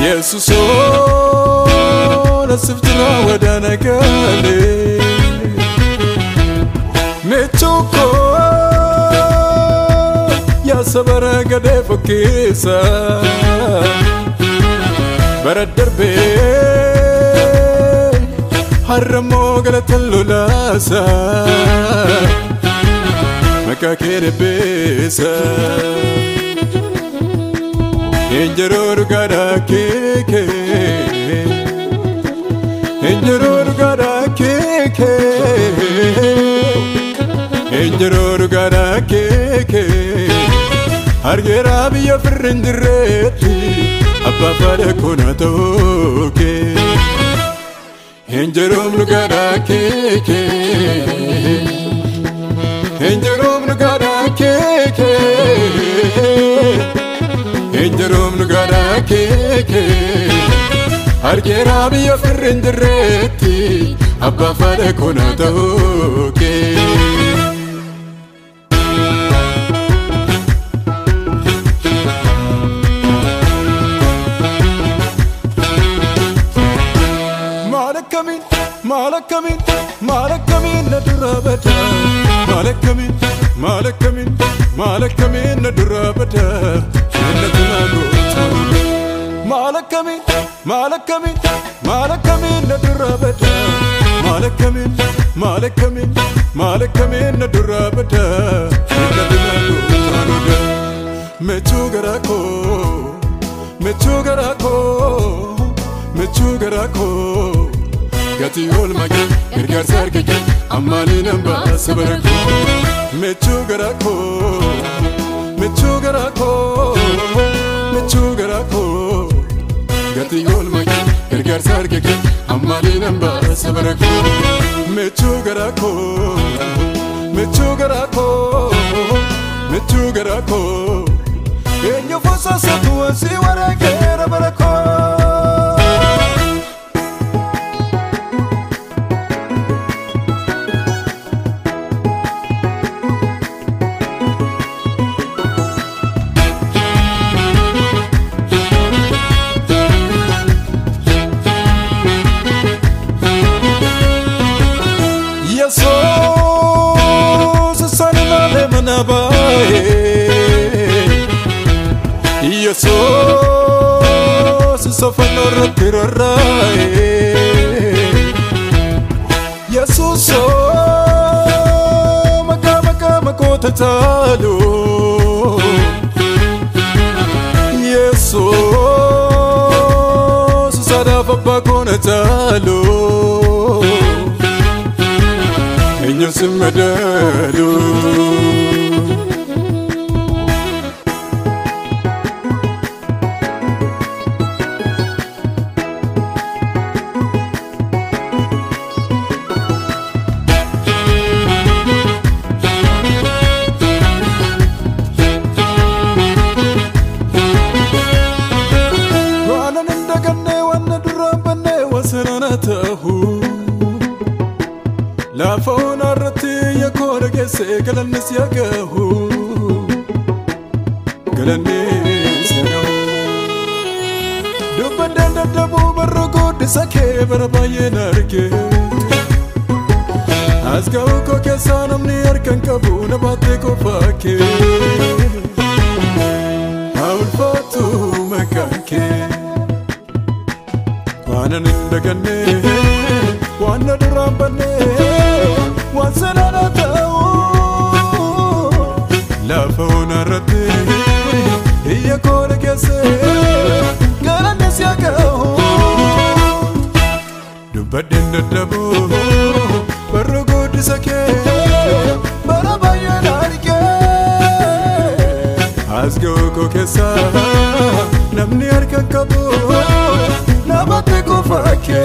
Yesuus nasiftra wadana gale Mechuko ya sabara gade fokisa Baraddarbe haramo galata lolasa Makakere besa Injeror gara keke Injeror gara keke Injeror gara keke Argera biya firrindireti Abba fara kona toke Injerom gara keke Injerom gara keke Injerom gara keke Argera biya firrindireti Abba fara kona toke Malakamin, malakamin nadurabata. Malakamin, malakamin, malakamin nadurabata. Malakamin, malakamin, malakamin nadurabata. Malakamin, malakamin, malakamin nadurabata. Mechugarako, mechugarako, mechugarako. Gati olmage, gargaar sargage, ammaani namba sabarako. Mechugarako, mechugarako, mechugarako. Gati olmage, gargaar sargage, ammaani namba sabarako. Mechugarako, mechugarako, mechugarako. Enyo fosa satu asi waragera barako. Yesus sofano ratirarae Yesus maka maka makota talo Yesus sadafa bakona talo Enyo simadalo La fauna rati ya kore se galannis ya gahu galannis ya gahu Dubbadan daddabu barrugo disake barbaye narke Asgau ko keessa namni harkan qabu na baate qofa kee Haa ulfaatu maqaan kee Waanan hin daganne waan na duraan banne waan sanaan ta'u Lafa onaa irratti iyya koo dhageesse galanni si haa ga'u Dubbadheen dadhabu barruu guddisa kee bara baay'een argee As ga'u koo keessa namni harka hin qabu namatti qofa kee.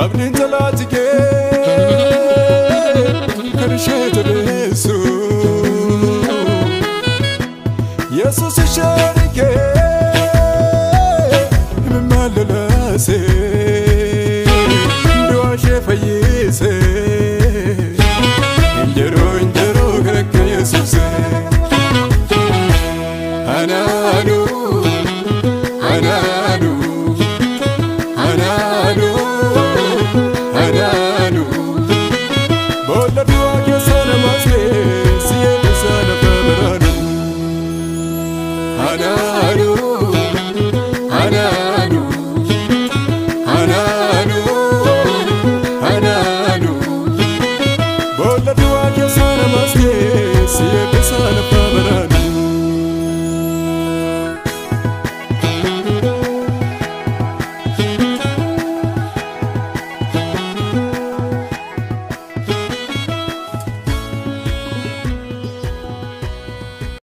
Abdiin jalaa jigee Keessa na baastee si eebbisa na.